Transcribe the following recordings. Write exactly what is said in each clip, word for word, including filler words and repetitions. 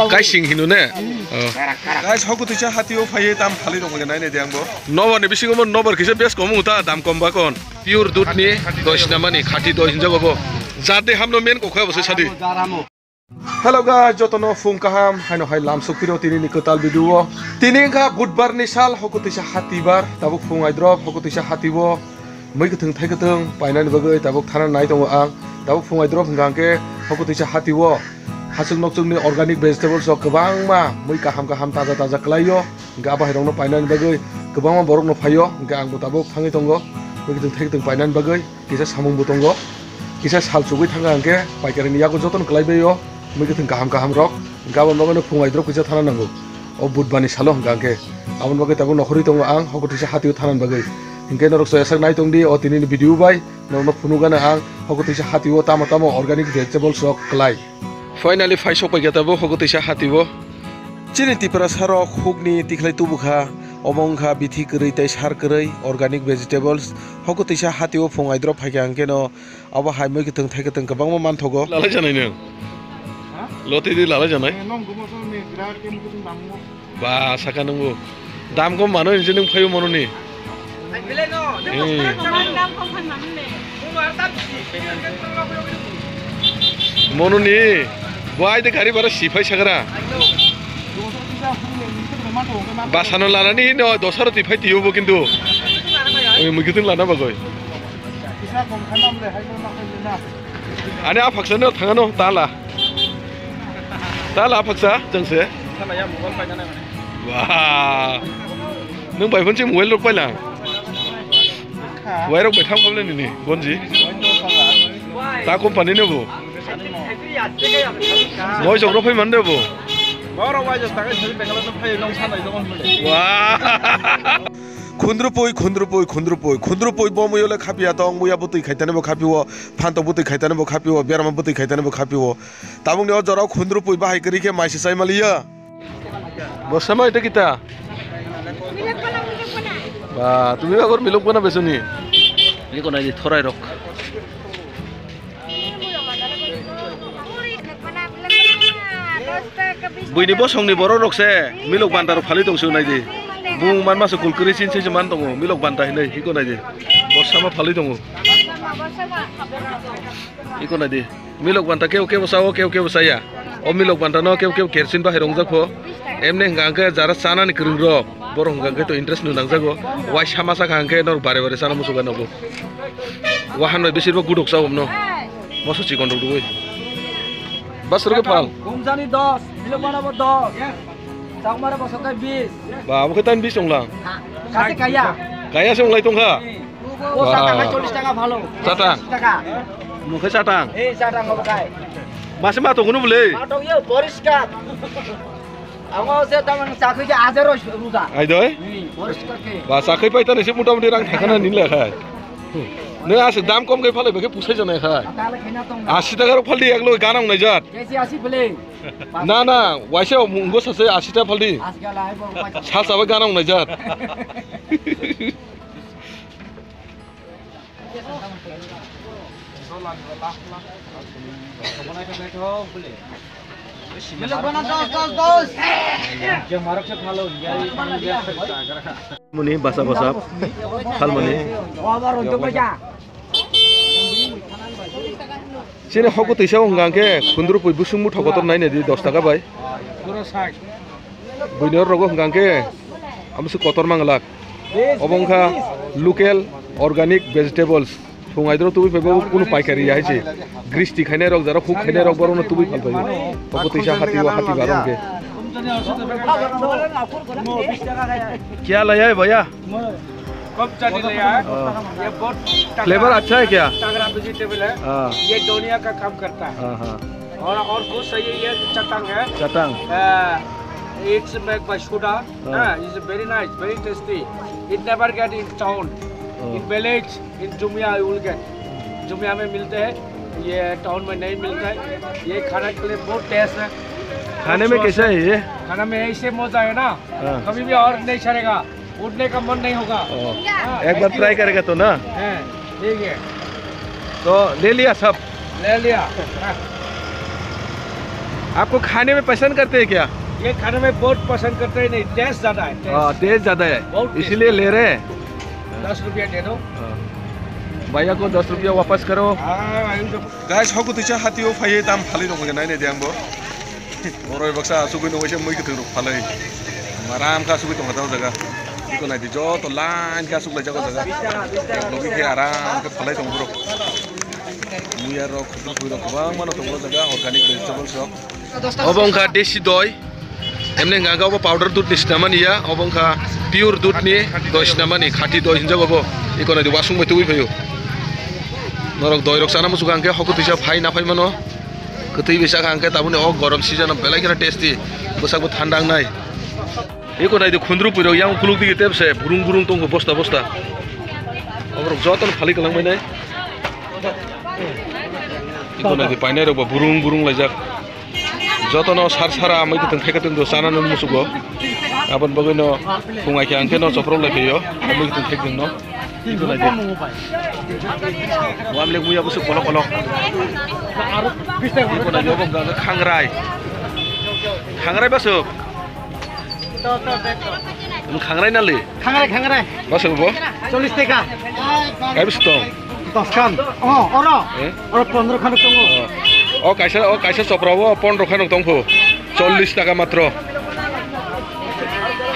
Kaising hino ne? Oh. Guys, hokutwisa hatio phaiwi tam phalwi rok nai nai de ang bo. Nobar ni bisingo mo nobar kisa bes kom ta dam kom ba kon. Pure dudh ni doi sinamani khati doi hinjago bo. Jate hamno men kokha bo se sadi. Hello guys, jotono phung kaham, haino hai lam sukpiro tini ni kwtal video o. Tini wngkha budbar ni sal, hokutwisa hatibar, tabuk phung aidrop hokutwisa hati o. Mui kwthwng thai kwthwng painani bagwi tabuk thana nai tongo ang. Tabuk phung aidrop hwnkha hwnkhe hokutwisa hati o hachwk nokchwk ni organic vegetables rok kwbangma mui kaham kaham taja taja kwlai o. Hwnkhe a bahai rokno painani bagwi kwbangma borok no phai o. Hwnkhe ang bo tabuk thangwi tongo mui kwthwng thai kwthwng painani bagwi. Kisa samung bo tongo, kisa sal chugwi thangkha hwnkhe paikari ni yago jotono kwlai bai o mui kwthwng kaham kaham rok. Hwnkhe aboni bagwi no phung aidrop kisa thana nango. O budbar ni salo hwnkha hwnkhe aboni bagwi tabuk nokhorwi tongo ang hokutwisa hatio thana bagwi. Hwnkhe norok soyasak nai tongdi o tini ni video bai norokno phunukgano ang hokutwisa hatio tamo tamo organic vegetables rok kwlai. Finally phai sok paikha tabuk hokutwisa hatio. Chini Tiprasa rok hukni tikhlai tubukha, omo wngkha bithi kwrwi tei sar kwrwi organic vegetables. Hokutwisa hatio phung aidrop phaikha hwnkhe no abo hai mui kwthwng thai kwthwng kwbangma manthogo. Lalai janai nwng? Ha? Lotwi di lalai janai? Eh, nong gumo song ni birat ke mukutwng bangmo. Ba, saka nungbo. Dam kom mano hinse nung phaio mononi. Hmm. Mononi. Bo ai de gari bara si phai sagra. Basano lanani hino dosaro twi phai tiyo bo kintu. Oi, mui kitin lana bagoi. Ani a phaksa no thangano tala. Tala a phaksa jangse. Wah. Nung bai phone se mobile rok paila. Wai rok bai tham khamle nini gonji. Ta company ne bo. Moi jok rok phai man de bo. Wah. Khundrupui, khundrupui, khundrupui, khundrupui bo muiyo le khapia tong, muiya bwtwi khaitani bo khapio, phantok bwtwi khaitani bo khapio, berama bwtwi khaitani bo khapio. Tabukni o jorao khundrupui bahai kwrwi khe mai se chai maliya. Bo sama ita kita. Ba, tumi agor milok bona besoni. Iko nai di thorai rok. Buini bosongni borok rok se milok banta rok phali tong se nai di. Bung man masa kulkri sin se man tongo milok banta hinai hiko nai di. Bo sama phali tongo. Iko nai di. Milok banta kebo kebo sao, kebo kebo saya. O milok banta no kebo kebo kersin bahai rongjak pho. Emne hingka hingke jara chanani kwrwng rok. Borok hingka hingke to interest no nangjago. Wai sama saka hingke norok bare bare chana musuga nogo. Wahan bai bisir bo gudok sao omno. Moso chikon rok dugui. Bas rok phal. Gumjani dos, milok bana bo dos. Chakmare bosok kai bis. Ba, abo khe tan bis onglang. Kasi kaya. Kaya se onglai tongkha. O satang hai chollish taka bhalo. Satang. Chollish taka. Mukhe satang. Ei satang obo kai. Mase ma tongunu bole. Ma tong yo poriskar. Amo se tamang chakri ke ajar ro ruda. Ai doi. Hmm, poriskar ke. Ba sakhai pai tane se mota moti rang thakana nin le khai. Ne ase dam kom kai phale beke pusai jana khai. Tale khena tong. Asi taka ro phaldi eklo ganang nai jat. Kesi asi bole. Na na, waisa mungo sase asi taka phaldi. Asi kala hai bo. Sa sa ba ganang nai jat. Muni basa basa phalmani. Chini hoku tisa wngkha hwnkhe khundrupui busung muthok kotor nai nai di dos taka bai. Buini oro rogo hwnkha hwnkhe amsi kotor manglak. Obo wngkha local organic vegetables. Phung aidro tubui phaibo kunu paikari ya hai se. Gristi khainai rok, jara huk khainai rok, borokno tubui phal phaibo. Obo tisa hati o hati baro hwnkhe. Kya laya hai bhaiya? कम चटनी ले आया। हाँ। ये बहुत तगड़ा, फ्लेवर अच्छा है क्या? तगड़ा वेजिटेबल है। हाँ। ये दुनिया का काम करता है। हाँ, हाँ। और, और कुछ सही है, ये चटंग है। चटंग। आ, it's made by Suda। हाँ। हाँ, it's very nice, very tasty। It never get in town। हाँ। In village, in Jumia, you will get। जुमिया में मिलते हैं, ये टाउन में नहीं मिलता है। ये खाने के लिए बहुत टेस्ट है। खाने में कैसा है ये? खाने में ऐसे मजा है ना, हाँ। कभी भी और नहीं चलेगा। उठने का मन नहीं होगा। ओ, हाँ, एक बार try करेगा तो ना? हाँ, ठीक है। तो ले लिया सब? ले लिया। हाँ। आपको खाने में पसंद करते हैं क्या? ये खाने में बहुत पसंद करते हैं, नहीं, टेस्ट ज्यादा है, टेस्ट। हाँ, टेस्ट ज्यादा है, बहुत टेस्ट। इसीलिए ले रहे हैं। दस रुपया दे दो। हाँ। भैया को दस रुपया वापस करो। हाँ, भाई, तो guys, hoko tisa hati o phaiye tam phalwi tongkha nai nai de ang bo. Borok baksa asugwi nungwi se mui kwthwng rok phalwi. Maram kha asugwi tongkha tamo jaga. Iko nai di joto line khe asuk laijak o jaga. Logi khe aram khe phalai tongo borok. Mui aro khudru khudru kwbangma no tongo o jaga organic vegetables rok. Obo wngkha desi doi. Emni hwnka hwnkhe obo powder dudh ni swnamani ya, obo wngkha pure dudh ni doi swnamani, khati doi hinjago bo. Iko nai di wasung bai tubui phaio. Norok doi rok chana muchukha hwnkhe hoko tisa phai na phai mano. Kwtwi bai chakha hwnkhe tabukni o gorom season o belai kheno tasty, bwsakbo thanda wngnai. Iko nai di khundru pui rok yang ukuluk digi tebse burung burung tongkho bosta bosta. Oborok jotono phalwi kwlangbainai. Iko nai di painai rok bo burung burung laijak. Jotono sar sara mui kwthwng thai kwthwng do chana nung musugo. Aboni bagwi no phung ai khe ang khe no chopro lai phaio mui kwthwng thai kwthwng no. Iko nai di. Wamlek mui abusuk kolok kolok. Iko nai di obo wngkha khangrai. Khangrai basuk. Khangrai nali? Khangrai, khangrai. Bwswk bo? Chollish taka. Kai bwswk tong? Dos khan. Oh, oro. Eh? Oro pondro khan tongo. Oh. O kaisa, o kaisa chopra o pondro khan tong pho. Chollish taka matro.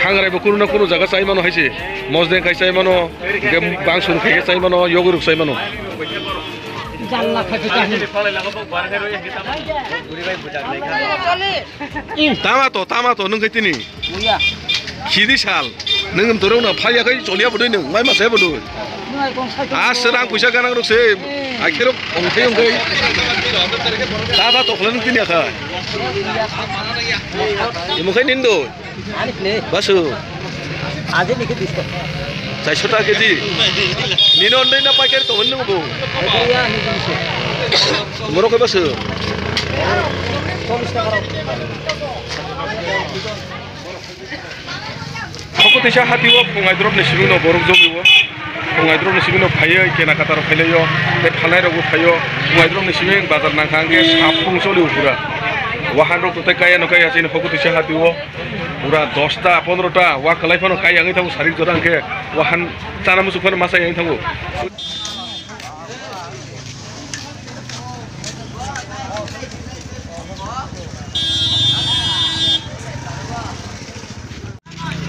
Khangrai bo kuno na kuno jaga chai mano haise. Mosdeng khai chai mano, hingke bangsun khai chai mano, yoguruk chai mano. Jalla khai chai. Tama to, tama to, nung khe tini. Muya. Khidi sal. Nung dorong na phai yakhai choliya bodoi nung, mai ma sai bodoi. Nung ai kong sai. Ah, serang puisa ganang rok se. Eh. Akhirok ongthai ongthai. Tama to khlan tini akha. Muya. Imo khai nindo. Ani play. Basu. Aje ni ke bisto. Chaiso ta keji. Nino ndai na paikari to nung bo. Paikari ya ni bisto. Moro ke basu. Chollish taka rok. Hoko teisa hati o phungai drop ni simi no borok jogwi o. Phungai drop ni simi no phaiyo, kena kata rok phailaio. Tei phalnai rok bo phaio. Phungai drop ni simi bazar nangkha hwnkhe sap phung choli o pura. Wahan rok to tei kaya no kaya chini hoko teisa hati o. Pura dosta, pondrota, wa kwlai phano kaya wngwi thango sarik jora hwnkhe. Wahan chana muchuk phano masa wngwi thango.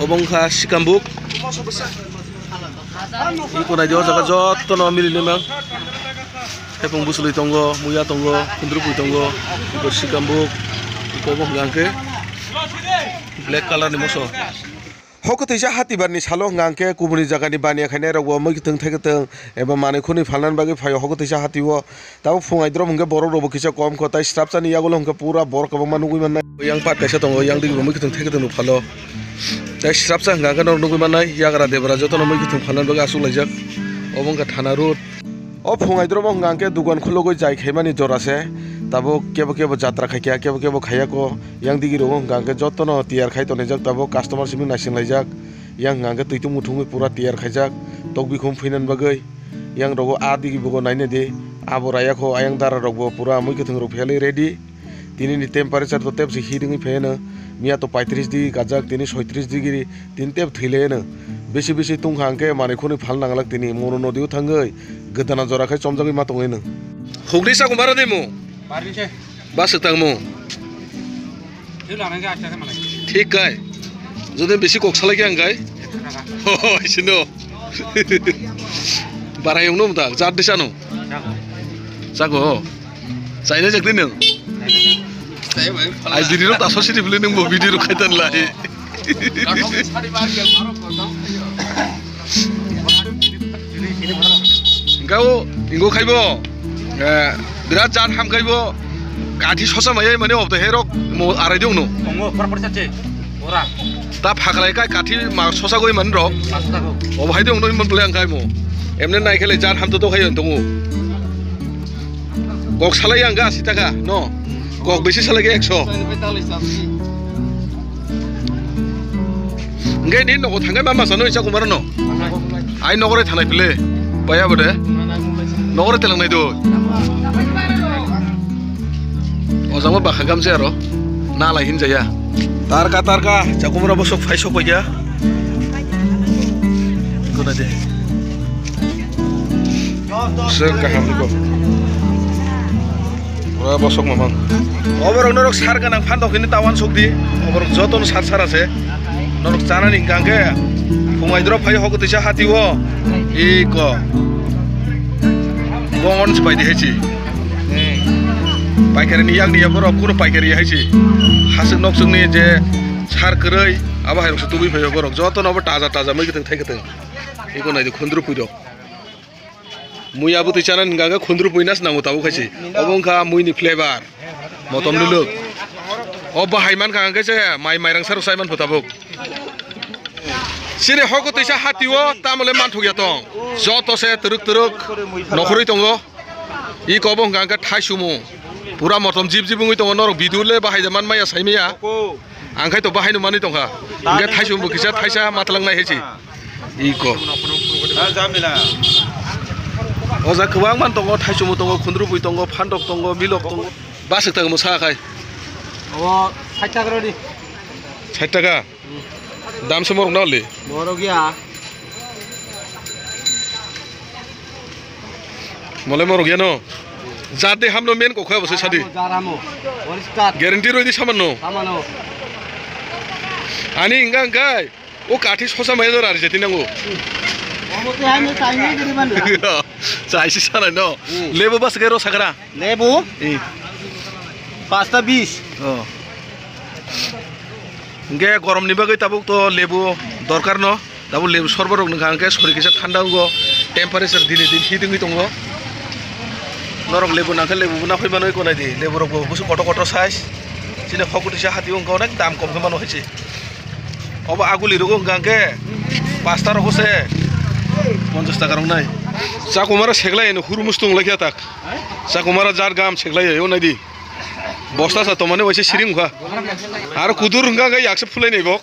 Obo wngkha sikambuk. Iko nai di o jaga jotono mili nima. Khepung bwswlwi tongo, muya tongo, khundrupui tongo, iko sikambuk, iko obo hwnka hwnkhe black colour ni moso. Hoko teisa hatibar ni salo hwnka hwnkhe kubuni jaga ni baniya khainai rok bo mui kwthwng thai kwthwng eba manwi khwnwi phalnani bagwi phaio hoko teisa hati o. Tabuk phung aidrop hwnkhe borok rok bo kisa kom kho, tai srapsa ni yagulo hwnkhe pura borok kwbangma nugwi mannai. Yang part kaisa tongo, yang digi bo mui kwthwng thai kwthwng nuk phalo. Tai srapsa hwnka hwnkhe norok nugwi mannai, yagra debra jotono mui kwthwng phalnani bagwi achuk laijak. Obo wngkha thana road. O phung aidrobo hwnka hwnkhe dugan khulugwi jai khaimani jora se. Tabuk kebo kebo jatra khaikha, kebo kebo khaiya ko. Yang digi rogo hwnka hwnkhe jotono tiyar khai tonijak, tabuk customer simi naising laijak. Yang hwnka hwnkhe twi tumung thungwi pura tiyar khaijak, tok bikhum phinani bagwi. Yang rogo a digi bogo naina di, abo raya kho, ayang dara rokbo pura mui kwthwng rok phelwi ready. Tini ni temperature to tebsi heat wngwi phaiano, miya to paitris degree gajak, tini soitris degree, tini teb thwi laiano. Bisi bisi tungkha hwnkhe manwi khwnwi phal nanglak tini, mono nodi o thangwi gwdana jora khai chomjagwi ma tongwi no. Hukni sago mara de mo? Bas tangmo. Thik kai. Jodi bisi kok salai khe ang kai. Ho, ho, sino. Barai ungno mta, jat disa no. Chago. Chaina jak din nang. Ai video ro taso sini beli nang bo video ro khaitan lai. Hingke o, hingo khaibo, eh, birat jat ham khaibo, kathi sosa maya mani obda herok mo arai dong no. Tongo, por por chache, ora. Ta phaklai kai kathi ma sosa goi mani rok. Ma sosa go. Obo hai dong no imon pele ang khai mo. Emne nai khele jat ham to to khai tongo. Kok salai ang ga sitaka, no? Kok bisi salai ga ekso. Hingke ni nogo thangkai ma masa no isa kumar no. Ai nogore thanai pile. Paya bode. Nogore telang nai do. O jama bakha gamse aro. Nalai hinjaya. Tarka, tarka, chakumra bosok phai sok paikha. Guna de. Sir kaham ni ko. Ora bosok mamang. Oborok norok sar ganang phan dok hini tawan sok di. Oborok jotono sar sar ase. Norok chanani hingka hingke phungai drop phai hogo tisa hati o. Iko. Bongon se pai di haichi. Paikari ni yak ni ya borok kuro paikari ya haichi. Hasik nok suk ni je sar kwrwi abo hai rok se tubui phai borok jotono obo taja taja mai kwthwng thai kwthwng. Iko nai di khundru pui rok. Mui abo twi chana hingka hingke khundru pui nas nango tabuk haichi. Obo wngkha mui ni flavor. Motom luluk. O bahai mankha hingke se mai mairang sarok sai manpho tabuk. Chini hoko tisa hati o tamole manthok ya tong. Joto se twrwk twrwk nokhorwi tongo. Iko obo hingka hingke thaichumung. Pura motom jib jib wngwi tongo norok video le bahai da man maya sai maya. Ang khai to bahai no manwi tongkha. Hingke thaichumung bo kisa thaisa matlang nai haichi. Iko. O ja kwbang man tongo, thaichumung tongo, khundru bui tongo, phandok tongo, milok tongo. Baswk tang mwsa khai. Obo sait taka rodi. Sait taka? Hmm. Dam se morok na le? Morok ya. Mole morok ya no? Jat de hamno men kokha bo se sadi. Jat hamo, jat hamo. Poriskar. Guarantee roi di saman no? Saman no. Ani hingka hingkai. O kathi sosa mai jora rijeti nango. Omo te hai me tai me giri ban. Chai si sana no. Hmm. Lebu bas gero sakra. Lebu? Eh. Pasta bis. Oh. Hingke gorom ni bagwi tabuk to lebu dorkar no. Tabuk lebu sorbo rok nungkha hingke sori kisa thanda wngo. Temperature dini din heat wngwi tongo. Norok lebu nangkhe lebu bo naphai manwi konai di. Lebu rok bo busu kotor kotor size. Chini hok kutisa hati wngkha onek dam kom khe mano hai se. Obo aguli rogo hingka hingke pasta rogo se ponchas taka rok nai. Chakumara seglai eno huru mustung lai khe tak. Chakumara jar gam seglai o nai di. Bosta sa tomani waisa siring kha. Aro kudur hingka hingke yakse phulai nai bo.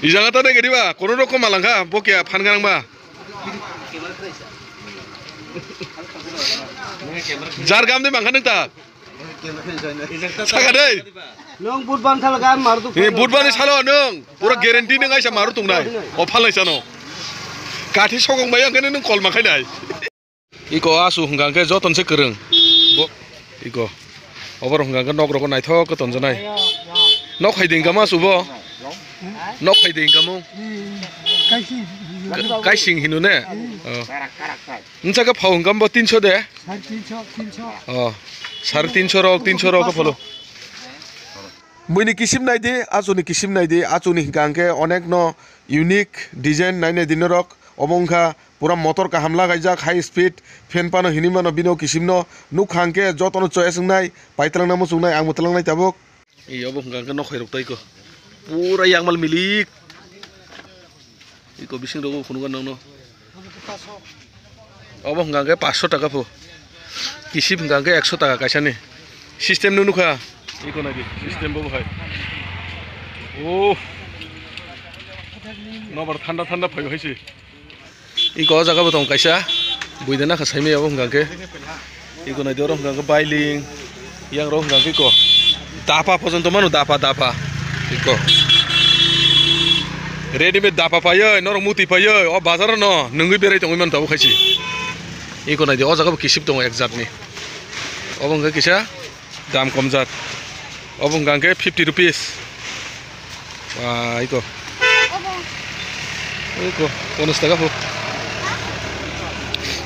Ijaga ta nai gari ba kono rok malang kha bo kya phan garang ba. Jar gam de mangkha nung ta. Saka dei. Nung budban khala gan maru tuk. Eh, budbani salo nung. Pura guarantee nung aisa maru tung nai. O phalai sano. Kathi sokong bai ang kene nung kol makhai nai. Iko asu hingka hingke joton se kwrwng. Bo, iko. Obor hingka hingke nok rok naithok khe tonjonai. Nok hai ding kama asu bo. Nok hai ding kamo. Kaising hino ne? Oh. Nungsa khe phao hingka bo tinso de? Sare tinso, tinso. Oh, sare tinso rok, tinso rok khe pholo. Buini kisim nai di, achuni kisim nai di, achuni hingka hingke onek no unique design nai nai di norok. Omo wngkha pura motor kaham lagaijak, high speed, fan pano hinui mano bini o kisim no. Nukha hingke jotono choice wngnai, paitwlang nai muchungnai, ang bo twlang nai tabuk. Ei, obo hwnka hwnkhe nok khairok tei ko. Pura yakmal milik. Iko bising rogo phunukha nokno. Obo hwnka hwnkhe paanch sho taka pho. Kisip hwnka hwnkhe ekso taka kaisani. System no nukha. Iko naidi, system bo hai. Oh. Nobar thanda thanda phaio hai se. Iko o jaga bo tong kaisa, buidena kha saimaya bo hwnka khe. Iko naidi oro hwnka khe bailing, yang ro hwnka khe iko dapa pojonto mano, dapa, dapa. Iko readymade dapa paioi, norok muti paioi, o bazar no nungwi berai tongwi mano tabuk khaisi. Iko naidi o jaga bo kisip tongo ek jat ni. Obo hwnka kisa. Dam kom jat. Obo hwnka hwnkhe fifty rupees. Wah, iko. Iko, ponchas taka pho.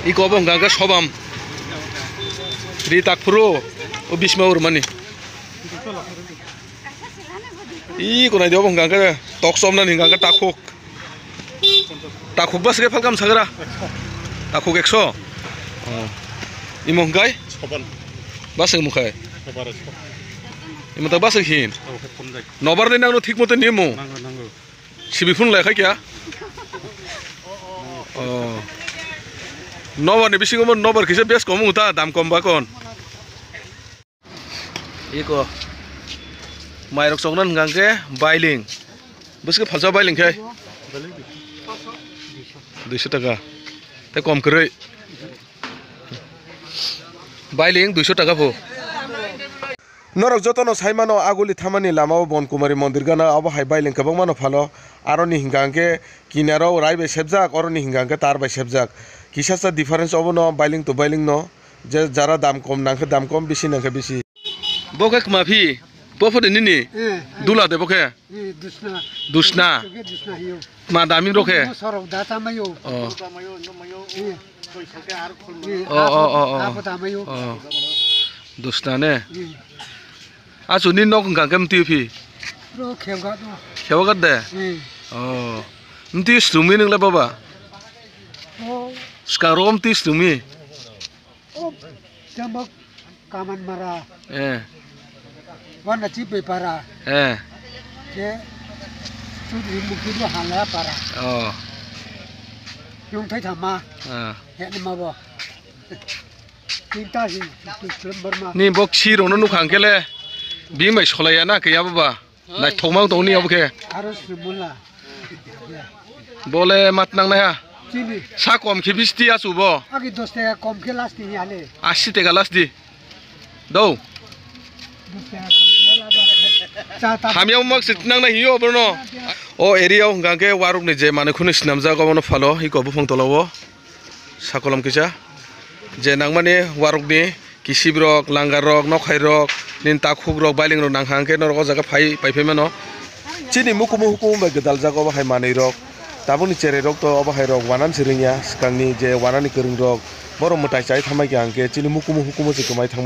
Iko obo hwnka hwnkhe sobam. Ri tak phuru, o bisma urmani. Iko naidi obo hwnka hwnkhe tok chomnani hwnka hwnkhe takhuk. Takhuk bwswk khe phalkam sagra? Takhuk ekso? Oh. Imo hwnkhe? Soban. Bwswk mukhai? Sobar ekso. Imo ta bwswk hin? Tamo khe phunjak. Nobar ni nangno thik moto nimo? Nango, nango. Sibi phun lai khai kya? Oh. Nobar ni bisingo mo nobar kisa bes kom wng ta, dam kom ba kon. Iko mairok chokna hwnka hwnkhe bailing. Bwswk phalsa bailing khe? Duiso taka. Tei kom kwrwi. Bailing duiso taka pho. Norok jotono sai mano, aguli thamani lamao Bon Kumari mondir gana, obo hai bailing kwbangmano phalo. Aroni hingka hingke kinaro rai bai sepjak, oroni hingka hingke tar bai sepjak. Kisasa difference obono bailing to bailing no, je jara dam kom nangkhe dam kom, bisi nangkhe bisi. Bo khe kma phi, bo pho de nini? Eh, eh. Dula de bo khe? Eh, dusna. Dusna. Dusna hiyo. Ma daming rok khe? Mo sorok da tamayo. Oh. Eh. Oh, oh, oh, oh. Abo tamayo. Oh. Dusna ne? Eh. Achu ni nok hingka hingke mtwi phi? Ro khewga do. Khewga de? Eh. Oh. Mtwi slumwi nwngle baba? Oh. Skang ro mtwi slumwi? Oh, tembok kaman mara. Eh. Wana chipe para. Eh. Ke chudri mukti do hala para. Oh. Yung thai thama. Ah. He ni ma bo. Tinta hi, tu film barma. Ni bok si rong no nukha hingke le. Bini bai solai ya na khe ya baba. Naithokma wng tong ni obo khe. Aro sumula. Bole mat nang nai ha. Chini. Sa kom khe bisti achu bo. Agi dos taka kom khe last ni ale. Asi taka last di. Do. Dos taka kom khe last. Cha ta. Hamya mak sit nang nai hiyo bono. O area o hingka khe waruk ni je manui khuni swnamjak obono phalo iko buphang tola o. Sakolom kisa je nangmani warukni kisib rok, langar rok, nokhai rok, nini takhuk rok, bailing rok nangkha hwnkhe norok o jaga phai, phai phai mano. Chini mukumu hukumu bai gwdal jaga obo hai manwi rok. Tabukni cherai rok to obo hai rok wanan se ringya, swkangni je wanani kwrwng rok, borok mwtai chai thamai kha hwnkhe chini mukumu hukumu se kwmai thangmai.